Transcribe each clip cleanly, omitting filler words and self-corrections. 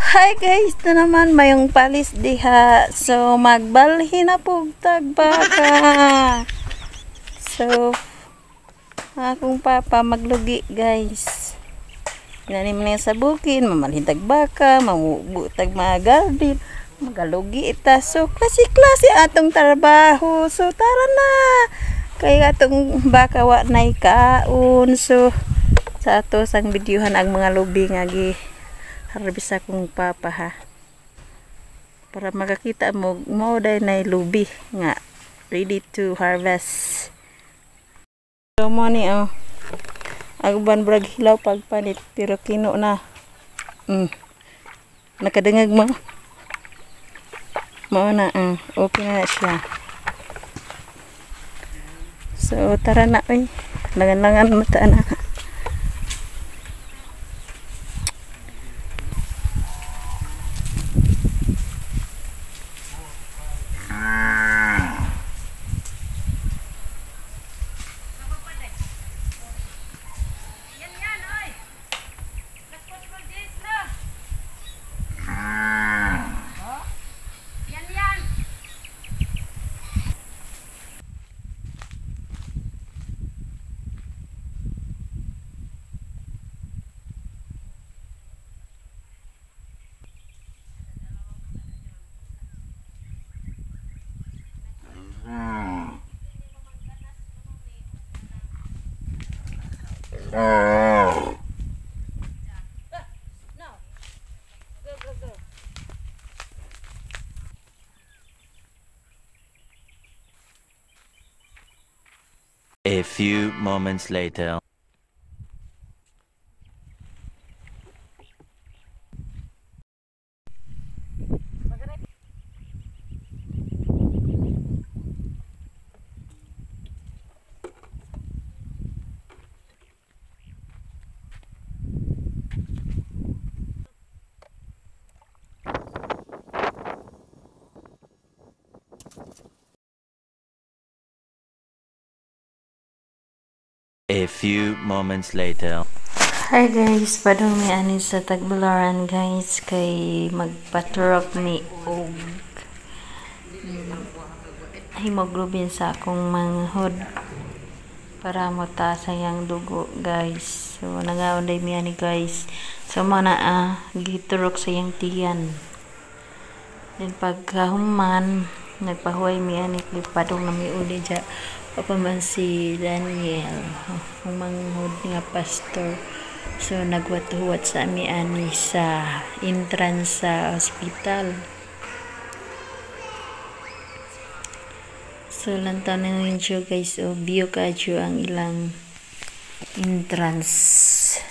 Hi guys, na naman mayong palis diha. So magbalhin na pug tagbaka. So akong papa maglugi, guys. Gani man sa bukid, mamalhin tag baka, mamubo tag mga garden, magalugi ita. So klase-klase atong trabaho. So tara na. Kay atong baka wa nay kaon. So sa ato sang videohan ang mga lubi nga gi harvest akong papa, ha, para makakita mo mo day nay lubi nga ready to harvest. So mo ni, oh, ang uban brag hilaw pagpanit pero kino na. Nakadungag mo mao na, okay na siya. So tara na, oy, langan-langan mata na. No. Go, go, go. A few moments later. A few moments later. Hi guys, padung mi ani sa Tagbilaran, guys, kay magpaturok mi og hemoglobin sa akong manghod para motaas ang iyang dugo, guys. So nangaon day mi ani, guys. So mo na, giturok sa iyang tiyan. Then pagkahuman, nagpahuway mi ani kay padung na mi uli dya. Pa man si Daniel, ang manghod nga pastor. So nagwat-huwat sa ami ani sa entrance sa hospital. So lantaw na ninyo, guys, o view kadyo ang ilang entrance.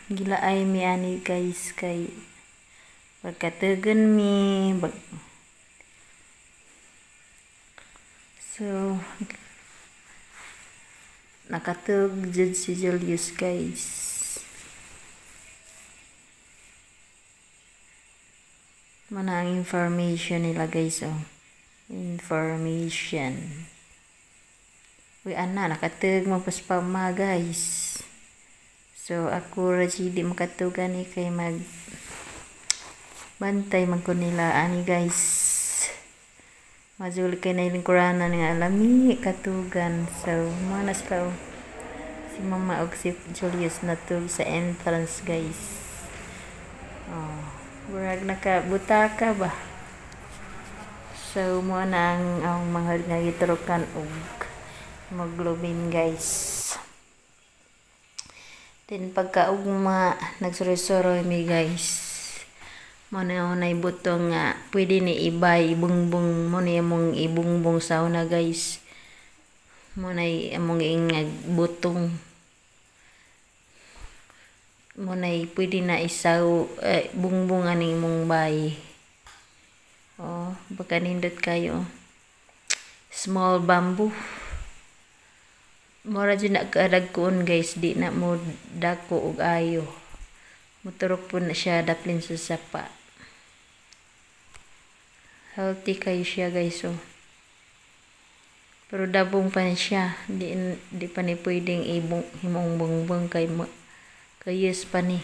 Gilaay mi ani, guys, kay pagkatugon mi bag. So nakatug jud si Julius, guys. Mana ang information nila, guys, oh. Information. Uy, ana nakatug mo pa, guys. So ako ra di makatugan ni kay mag bantay man ko nila ani, guys. Mazul kay na lingkuranan nga lami katugan. So mana sila, oh. Si Mama og si Julius natug sa entrance, guys. Oh, murag nakabutaka ba. So mo na ang mga nga giturukan og hemoglobin, guys. Then pagkaugma, nagsuroy-suroy mi, guys. Mo na nay butong nga pwede ni ibay ibungbong mo ni among ibungbong sa una, guys. Mo na among ingag butong mo na pwede na isaw, eh, bungbong aning imong bay. Oh, baka nindot kayo. Small bamboo. Mora jud na kadagkoon, guys, di na mo dako og ayo. Muturok po na siya daplin sa sapa. Healthy kayo siya, guys, oh. Pero dabong pa na siya. Di pa ni pwedeng ibong himong bungbong kay Kayes pa ni.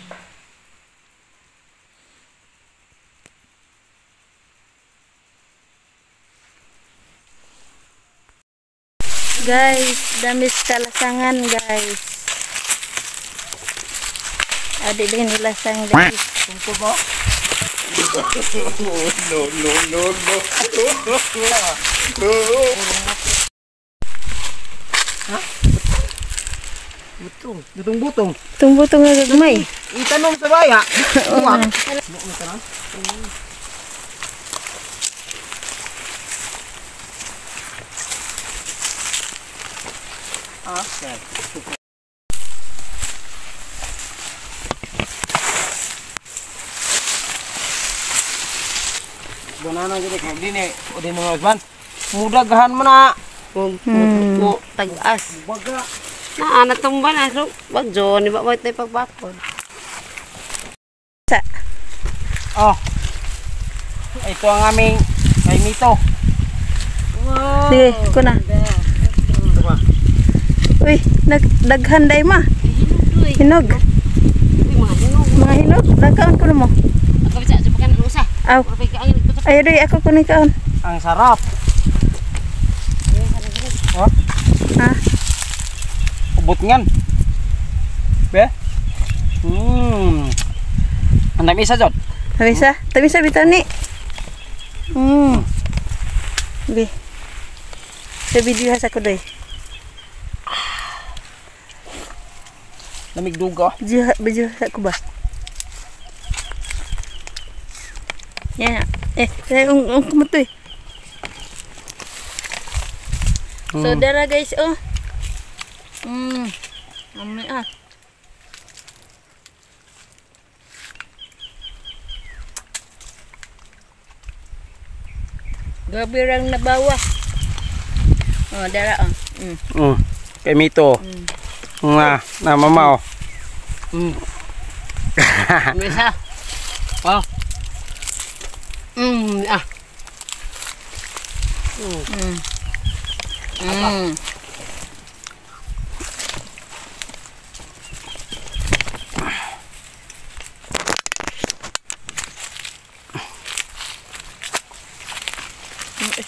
Guys, damis kalasangan guys. Adi din nilasang guys. Tungkol ba? No, no, no, no. Ha? Butong. Butong-butong. Butong-butong nga gagmay. Itanom sa baya. Banana jadi kay dini o di mga husband. Mudaghan mo na. Mo tag-as. Baga. Na ana tumba na so bagjo ni ba tay pagbakod. Sa. Oh. Ito ang aming kaimito. Wow. Sige, ko na. Uy, nagdaghan day ma. Hinog. Mga hinog. Nagkaon ko na mo. Ako bisa sa pakan usa. Aw. Ay, day ako kunin kaon. Ang sarap. Oh. Ha? Ubot ngan. Be? Ang dami isa jod. Tamisa? Tamisa bitaw ni. Be. Sa video ha sa kudoy. Lamig duga. Video sa ko ba? Yan. Eh, ang kumutoy. So, dara guys, oh. Ami ah. Gabi rang nabawa. Oh, dara oh. Kay Mito. Nga, na mama oh. Misa. Oh. Ah.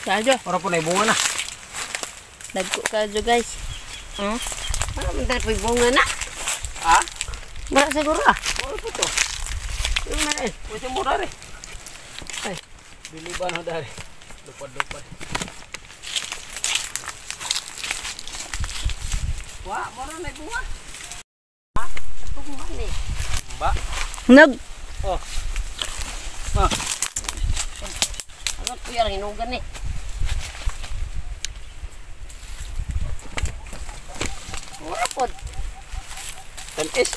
Kajo. Ora po na bunga na. Dagko kajo guys. Wala man tayo bunga na. Ha? Mura siguro ah. Mura po to. Yung na eh. Pwede mura rin. Ay. Bili ba no dari? Lupad-lupad. Wa, mura na bunga. Ha? Bunga ni. Ba. Nag. Oh. Ah. Ano po yan hinugan ni? Mura po. Tamis.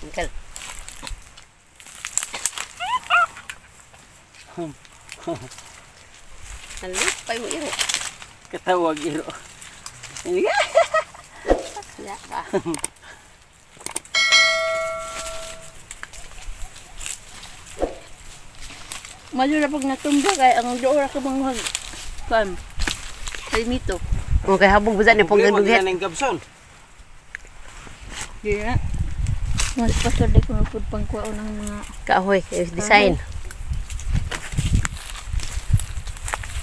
Uncle. Nalipay mo iro. Katawag iro. Ya ba. Mayo na pag natumba kay ang doora ka manghag. Kan. Kaimito. Okay, habog buza ni pong gadughet. Ning Gabson. Di na. Mas pasod di ko pud pangkuaon ng mga kahoy, design.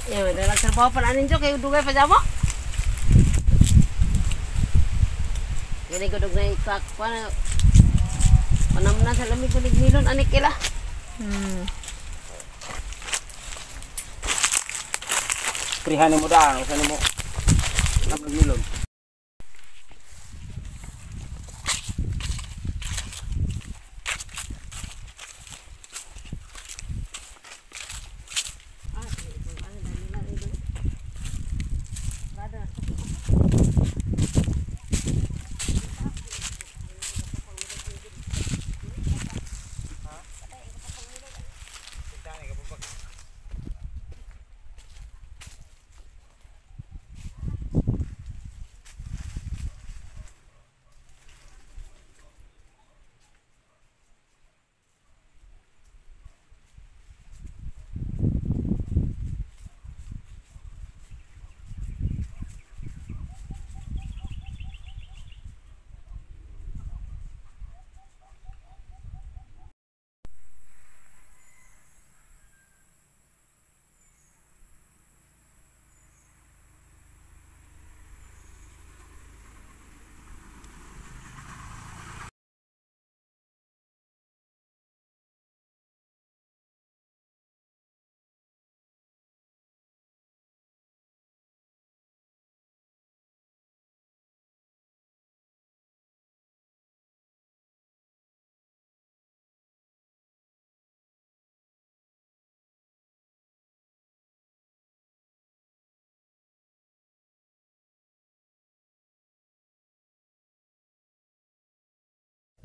Eh, wala trabaho pa na ninyo kay dugay pa jamo. Gani ko dugay kak pa panamna sa lamig kunig milon anik ila. Prihan mo daan usa nimo. Namag milon.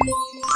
Bye.